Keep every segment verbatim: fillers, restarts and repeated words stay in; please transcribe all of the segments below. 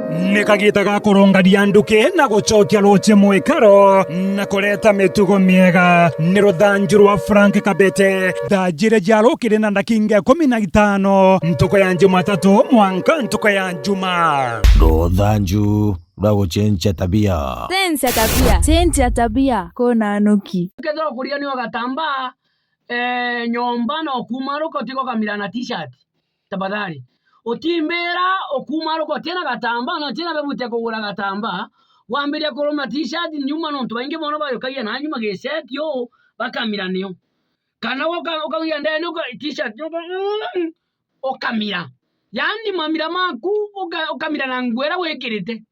Ni kagiita ga kurungania nduki na gucokia ruuji mwikaro na kureta mitugo miega. Ni ruthanju rwa Frank Kabete. Thaa jiiri cia rukiri na ndakinga ikumi na itano, ntuku ya Jumatatu mwanka ntuku ya Juma. Ruthanju rwa gucenjia tabia. Cenjia tabia. Cenjia tabia. Kuna nuki. Kethira ukuria ni ugatamba, eh, nyomba na ukuuma ruko tiga ukamira na t-shirt. Tafadhali. Utimbira ukuuma ruko utina gatamba, na utina bebuti ya kugura gatamba, wambiria kuruma t-shirt nyuma, nontu baingi mono bayukagia na nyuma giceti uu, bakamira niyo. Kana uka-, ukaugia ndeni uka-, t-shirt, uka-, mm, ukamira. Yaani mamira maku, uka-, ukamira na nguo iria wikirite.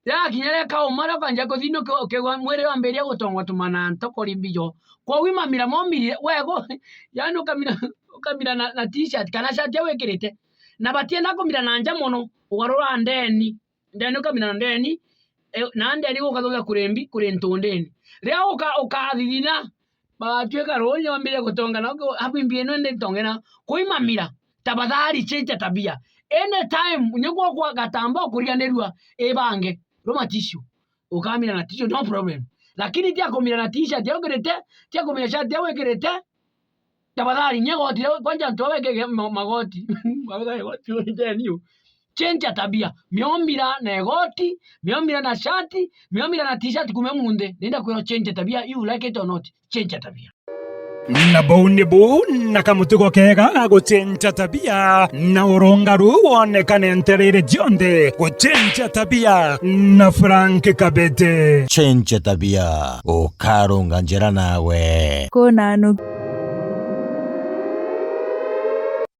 Yakinya ria kauma ria ukanjia kuthina uki-, ukigwa mwiri wambiria gutongotuma na ntokori mbijo. Kwou i mamira momirire, wego, yaani ukamira, ukamira na, na t-shirt kana shirt iria wikirite. Na batienda kumira na nja mono, ugarura ndeni. Ndeni ukamira na ndeni, e, na ndeni gukathukia kuri mbi, kuri ntundini. Riria uka-, ukathithina, bagatuika ruuji bambiririe gutongana, uki-, habu imbi ino ndi ntongena. Kwou i mamira, tafadhali cenjia tabia. Anytime, nyigwa kwa gatamba ukuriganirua, ibange, ruma tissue. Ukamira na tissue, no problem. Lakini tia kumira na t-shirt iria wikirite, tia kumira shirt iria wikirite, tafadhali, nye goti riu, kwanja antu aba bekege ma-, magoti. Magoti, goti riu ni ndeni u. Cenjia tabia. Miomira na igoti, miomira na shati, miomira na t-shirt kuuma munthi. Ninda kwira cenjia tabia, you like it or not, cenjia tabia. Na buu ni buu na kamutugo kega ga gucenjia tabia, na urungaru wonekane ntereere cionthe. Gucenjia tabia na Frank Kabete. Cenjia tabia, ukarunga njira nawe. Kuna nuki.